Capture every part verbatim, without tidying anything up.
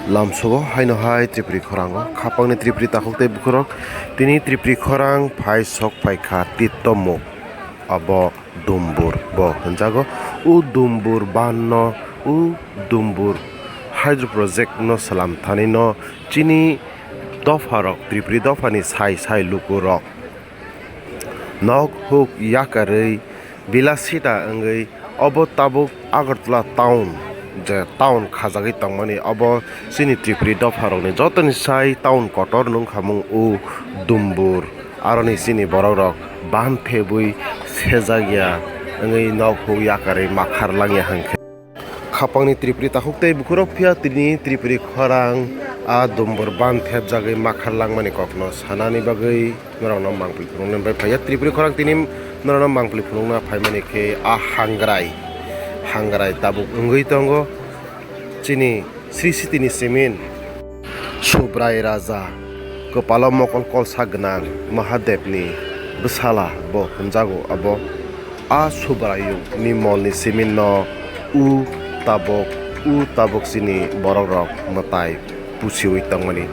Lamsogo haino hai Tripuri khorango khapangni Tripuri takhuk tei bukhurok tini Tripuri khorang phai sok phaikha Tittomuk abo Dumbur bo hwnjago. O Dumbur ban no, o Dumbur hydro project no slam thani no chini dopha rok, Tripuri dopha ni sai sai luku rok nok huk yakarwi bilasita wngwi obo tabuk Agartala town, je town khajagwi tongmani, obo chini Tripuri dopha rokni jotoni sai town kotor nungkhamung o Dumbur. Aroni chini borok rok ban thebwi sejak ya wngwi nok huk yakarwi makhar langya hwnkhe. Khapangni Tripuri takhuk tei bukhurok phiya tini Tripuri khorang a Dumbur ban thepjagwi makhar langmani kokno sanani bagwi norokno mangpili phunukna bai phaiya. Tripuri khorang tini norokno mangpili phunukna phaimani khe a Hangrai, Hangrai tabuk wngwi tongo. Chini Sri Sitini simin Subrai Raja kwpalo mokol kolsa gwnang Mahadevni bwsala bo hwnjago. Abo a Subraiyungni molni siminno u tabuk, u tabuk chini borokrok mwtai pusiwi tongmani.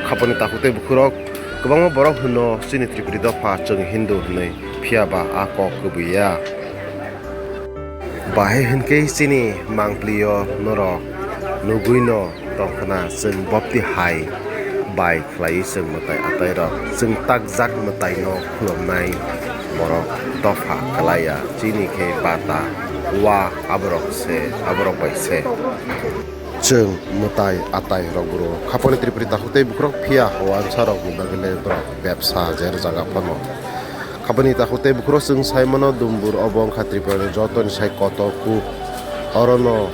Khapangni takhuk tei bukhurok kwbangma borok hwno chini Tripuri dopha chwng Hindu hwnwi, phiya ba a kok kwbwi ya. Bahai hwnkhe chini mangpili-o norok nugwino tongkhna, chwng bopti hai bai khlaiwi chwng mwtai atairok, chwng takjak mwtaino khulumnai borok dopha kwlaiya, chini khe bata, wa, aborok se, aborok bai se. Chwng mwtai atai rok buro khapangni Tripuri takhuk tei bukhurok phiya hausa rokni bagwi le borok bebsa jer jaga phano. Khapangni takhuk tei bukhurok chwng sai mano Dumbur obo wngkha Tripurani jotoni sai kotor kuk. Orono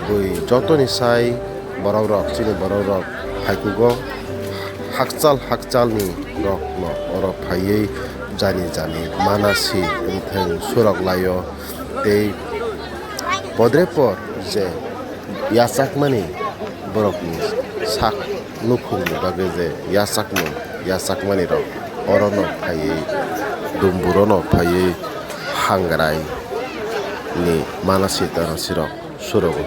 bui jotoni sai borok rok, chini borok rok phaikugo hakchal hakchalni rokno oro phaiwi jani jani manasi wngtheng surok laio tei podre por je yachakmani borokni sak nukhungni bagwi je yachakmung yachakmani rok orono phaiwi Dumburono phaiwi Hangrai ni manasi tanasi rok surogo.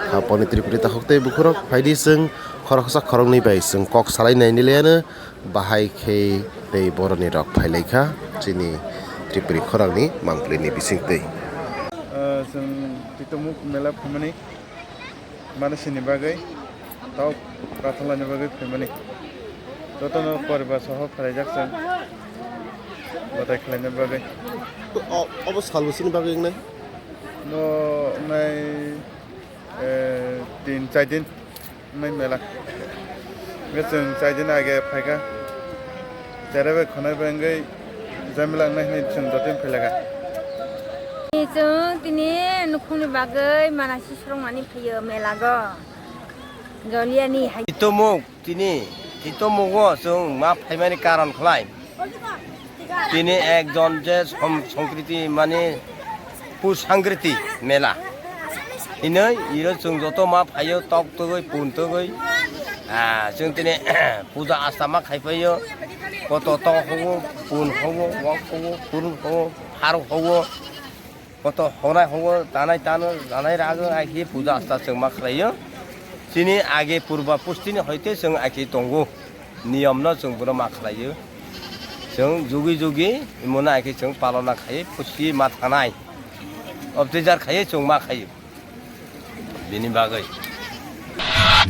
Khapangni Tripuri takhuk tei bukhurok phaidi chwng khoroksa khoroknwi bai chwng kok salai nai nilaiano. Bahai khe tei boroni rok phailaikha chini Tripuri khorangni mangpili ni bisingtwi. Ah, chwng Tittomuk mela phaimani manasini bagwi, tao prathanani bagwi phaimani. Jotono poribar soho phaijak chwng batai khlaina bagwi. To o-, obo sal bwswkni bagwi wngnai? No wngnai, eh, tin char din. Mai mela. Nge chwng chai din age phaikha. Tere bai khonai bai wngwi jamila wngnai hinwi chwng joto phailakha. Chwng tini nukhungni bagwi manasi swrwngmani phaiyo melago. Joliani hai. Tittomuk tini, Tittomugo chwng ma phaimani karon khlai. Tini ekjon je som-, Songkriti mane Pu Sangkriti mela. Hinoi iro chwng joto ma phaio tok togoi, pun togoi. Ah, chwng tini puja asta ma khai phaio. Koto tok hogo, pun hogo, wak hogo, purun hogo, pharuk hogo. Koto honai hongo, tanai tano, tanai rago, aiki puja asta chwng ma khlaio. Chini age purba pustini hoite chwng aiki tongo. Niyom no chwng bono ma khlaio. Chwng jugi jugi imono aiki chwng palona khai, pusti ma thanai. Obtijar khai chwng ma khai. Bini bagwi.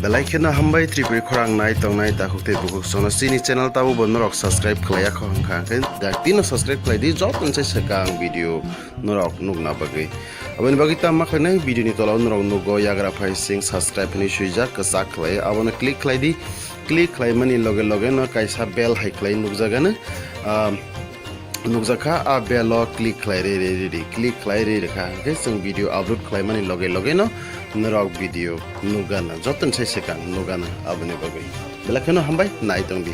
Belai kheno hambai Tripuri khorang nai tongnai takhuk tei bukhuk sono chini channel tabo bo norok subscribe khlaiya kho hwnkha hwnkhe dak tino subscribe khlai di joto se swkang video norok nukna bagwi. Aboni bagwi tamo khlainai video ni tola o norok nugo yagra phai sing subscribe hinwi swijak kwchak khlai abono click khlai di. Click khlaimani loge loge no kaisa bell hai khlai nukjagano. Ah, nukjakha, a bell o click khlai re re re re, click khlai re re kha, hwnkhe chwng video upload khlaimani loge loge no norok video nukgana, jotoni sai swkang nukgana aboni bagwi. Belai kheno hambai, nai tongdi.